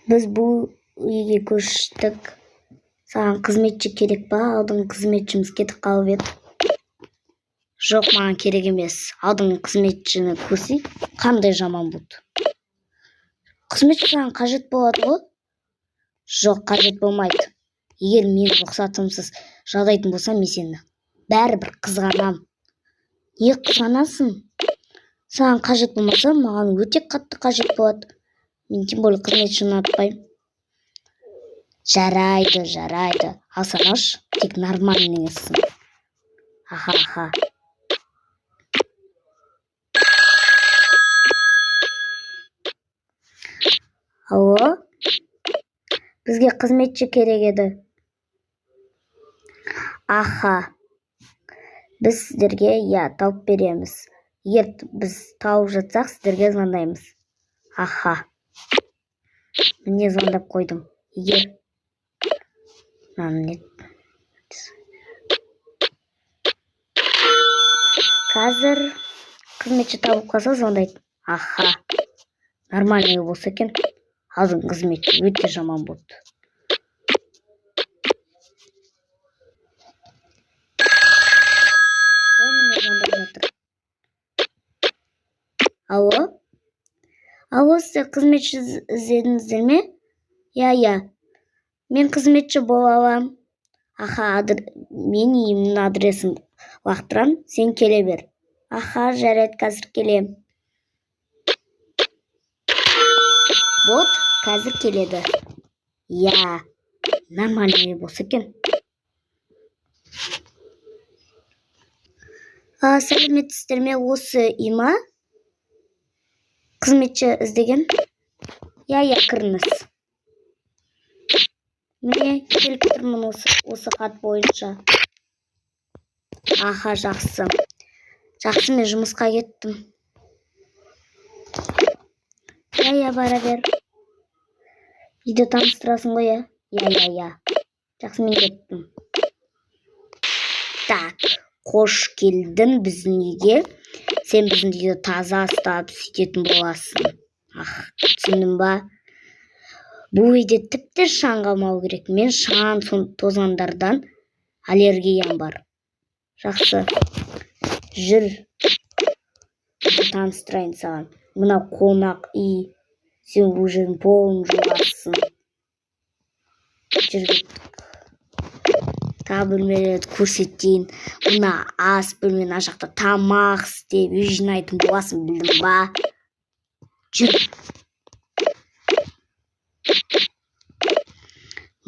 Біз бұл үйге көштік. Саған қызметші керек па? Алдыңғы қызметшіміз кетіп қалып еді. Жоқ, маған керек емес. Алдыңғы қызметшіні көрсей, қандай жаман болды. Қызметші саған қажет болады ғой? Жоқ, қажет болмайды. Егер менің рұқсатымсыз жалдайтын болсам, мен сені бәрібір қызғанам. Не қызғанасың? Саған қажет болмаса, маған өте қатты қажет болады. Мен тем более қызметшіні ұнатпаймын. Жарайды, жарайды. Алсаңшы, тек нормальныйсың. Аха, аха. Алло? Бізге қызметші керек еді. Аха. Біз сіздерге, иә, тауып береміз. Егер біз тауып жатсақ, сіздерге звондаймыз. Аха. Міне звондап қойдым. Егер мынаны қазір қызметші табылып қалса звондайды. Аха. Нормальный болса екен. Алдыңғы қызметші өте жаман болды. Ол міне звондап жатыр. Алло? Алло, сіздер қызметші іздедіңіздер ме? Иә, иә. Мен қызметші бола алам. Аха, мен үйімнің адресін лақтырам, сен келе бер. Аха, жарайды, қазір келем. Бот қазір келеді. Иә, нормальный болса екен. Сәлеметсіздер ме, осы үй ма? Қызметші іздеген? Иә, иә, кіріңіз. Міне келіп тұрмын осы хат бойынша. Аха, жақсы. Жақсы, мен жұмысқа кеттім. Иә, иә, бара бер. Үйді таныстырасың ғой, иә? Иә, иә, иә. Жақсы, мен кеттім. Так, қош келдің біздің үйге. Сен біздің үйді таза ұстап сөйтетін боласың. Ах, түсіндің ба? Бұл үйде тіпті шаң қалмау керек. Мен шаң тозаңдардан аллергиям бар. Жақсы. Жүр. Таныстырайын саған. Мына қонақ үй. Сен бұл жердің полын жуасың. Жүр кеттік. Тағы бөлмелерді көрсетейін. Мына ас бөлме, мына жақта тамақ істеп, үй жинайтын боласың, білдің ба? Жүр.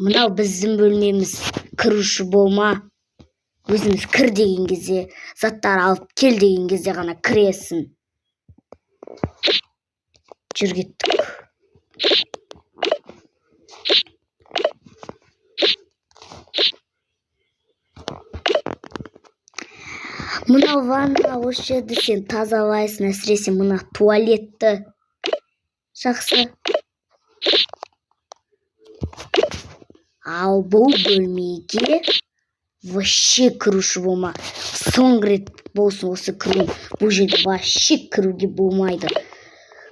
Мынау біздің бөлмеміз. Кіруші болма. Өзіміз кір деген кезде, заттар алып кел деген кезде ғана кіресің. Жүр кеттік. Мынау ванна, осы жерді сен тазалайсың, әсіресе мына туалетті. Жақсы. Ал бұл бөлмеге вообще кіруші болма. Соңғы рет болсын осы кіруің. Бұл жерге вообще кіруге болмайды.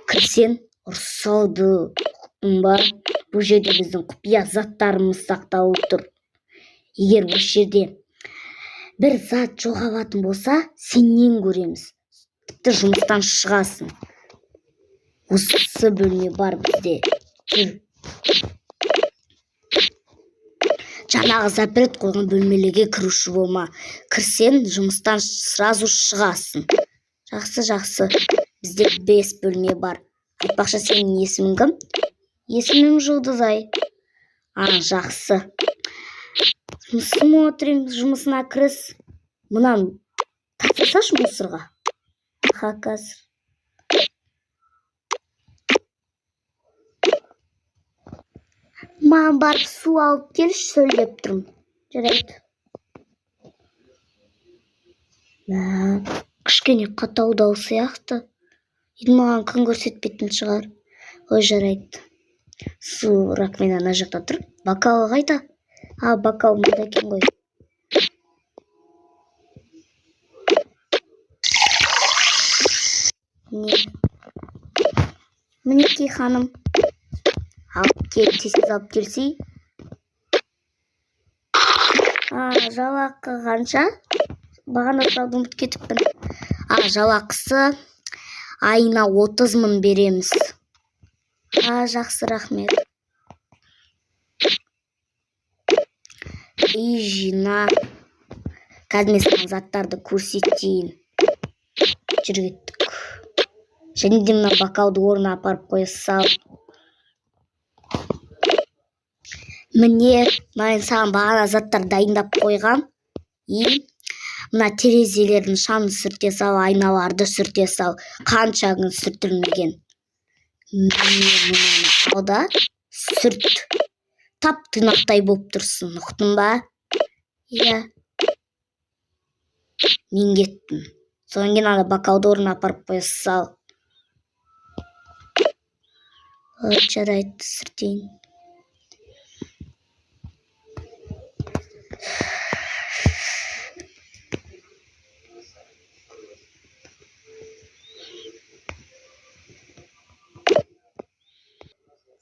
Кірсең ұрсады, ұқтың ба? Бұл жерде біздің құпия заттарымыз сақталып тұр. Егер осы жерде бір зат жоғалатын болса, сенен көреміз. Тіпті жұмыстан шығасың. Осы бөлме бар бізде. Жүр. Жаңағы запрет қойған бөлмелерге кіруші болма. Кірсең жұмыстан сразу шығасың. Жақсы, жақсы. Бізде 5 бөлме бар. Айтпақшы, сенің есімің кім? Есімім Жұлдызай. А, жақсы. Смотрим, жұмысына кіріс. Мынаны тастасашы мусорға. Аха, қазір. Маған барып су алып келші, сөйлеп тұрмын. Жарайды. Мә, кішкене қаталдау сияқты. Енді маған күн көрсетпейтін шығар. Ой, жарайды. Су раковина ана жақта тұр. Бокалы қайда? А, бокал мында екен ғой. Міне. Мінекей, ханым. Алып кел, тез алып келсей. Жалақы қанша? Бағана сұрауды ұмытып кетіппін. Жалақысы айына 30 мың береміз. Жақсы, рахмет. Үй жина. Қазір мен саған заттарды көрсетейін. Жүр кеттік. Және де мына бокалды орнына апарып қоя сал. Міне, мен саған бағана заттар дайындап қойғам. И мына терезелердің шамын сүрте сал, айналарды сүрте сал. Қанша күн сүртілмеген. Міне, мынаны ал да сүрт. Тап тұйнақтай болып тұрсын, ұқтың ба? Иә. Мен кеттім. Содан кейін ана бокалды орнына апарып қоя сал. Жарайды, сүртейін.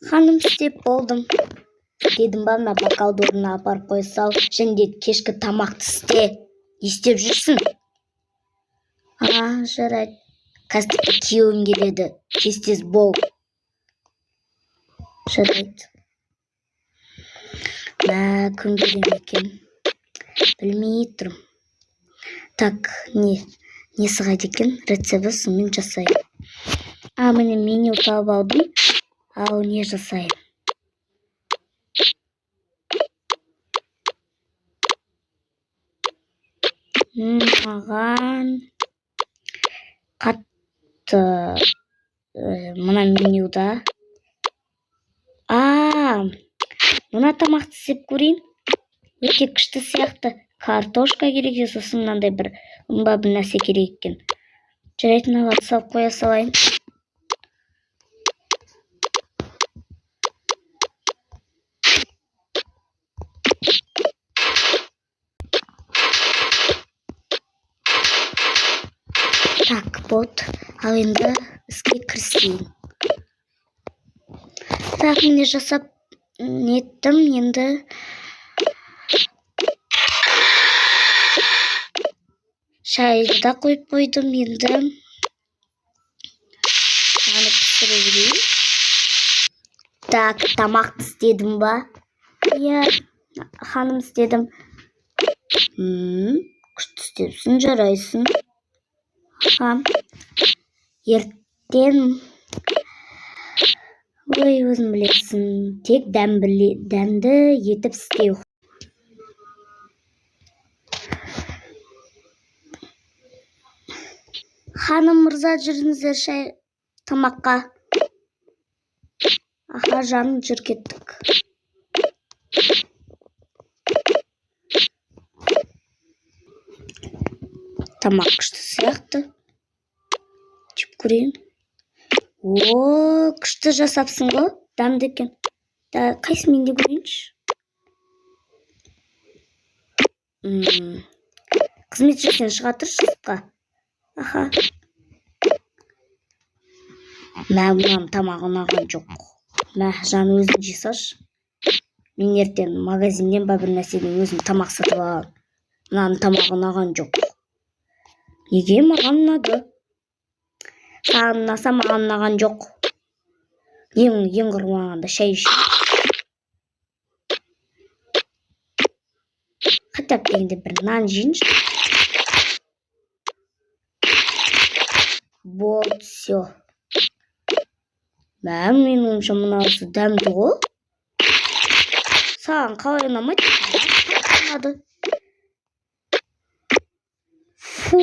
Ханым, істеп болдым. Дедім ба, мына бокалды орнына апарып қоя сал. Және де кешкі тамақты істе. Не істеп жүрсің? Жарайды. Қазір тіпті күйеуім келеді. Тез-тез бол. Жарайды. Мә, кім берем екен? Білмей тұрмын. Так, не? Несі қайда екен? Рецепті сонымен жасайын. Міне меню тауып алдым. Ал не жасайын? Маған қатты мына менюда. Мына тамақты істеп көрейін. Өте күшті сияқты. Картошка керек, сосын мынандай бір ұнба бір нәрсе керек екен. Жарайды, мыналарды салып қоя салайын. Так, вот. Ал енді іске кірісейін. Так, міне жасап неттім, енді шайды да қойып қойдым, енді мынаны пісіре берейін. Так, тамақты істедім ба? Иә, ханым, істедім. Күшті істепсің, жарайсың. Ертең, ой, өзің білесің, тек дәмді етіп істеу. Ханым мырза, жүріңіздер шай тамаққа. Аха, жаным, жүр кеттік. Тамақ күшті сияқты. Жеп көрейін. О, күшті жасапсың ғой, дәмді екен. Да, қайсы мен де көрейінші. Қызметші, сен шыға тұршы сыртқа. Аха. Мә, мынаның тамағы ұнаған жоқ. Мә, жан, өзің жей салшы. Мен ертең магазиннен ба бір нәрседен өзім тамақ сатып аламын. Мынаның тамағы ұнаған жоқ. Неге маған ұнады? Саған ұнаса, маған ұнаған жоқ. Ең құрығанда шай ішейін. Хотя бы дегенде бір нан жейінші. Болды, всё. Мә, менің ойымша мынаусы дәмді ғой. Саған қалай ұнамайды? Ұнады. Фу,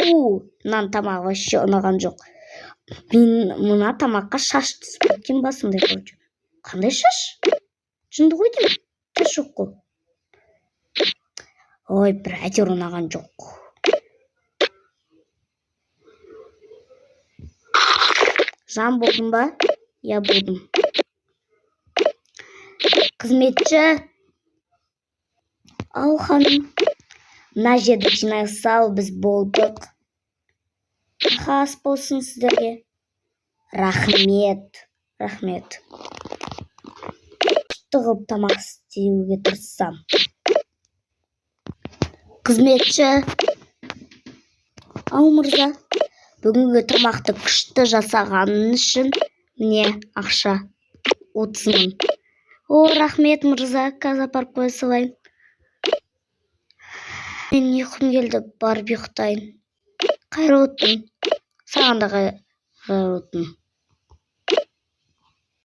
мынаның тамағы вообще ұнаған жоқ. Мен мына тамаққа шаш түсіп кеткен ба сондай, короче. Қандай шаш? Жынды ғой деймін. Шаш жоқ қой. Ой, бір әйтеуір ұнаған жоқ. Жан, болдың ба? Иә, болдым. Қызметші. Ау, ханым. Мына жерді жинай сал, біз болдық. Аха, ас болсын сіздерге. Рахмет, рахмет. Күшті қылып тамақ істеуге тырысам. Қызметші! Ау, мырза. Бүгінгі тамақты күшті жасағаның үшін, міне, ақша, 30 000. О, рахмет, мырза, қазір апарып қоя салайын. Мен ұйқым келді, барып ұйықтайын. Қайырлы түн. Саған да қайырлы түн.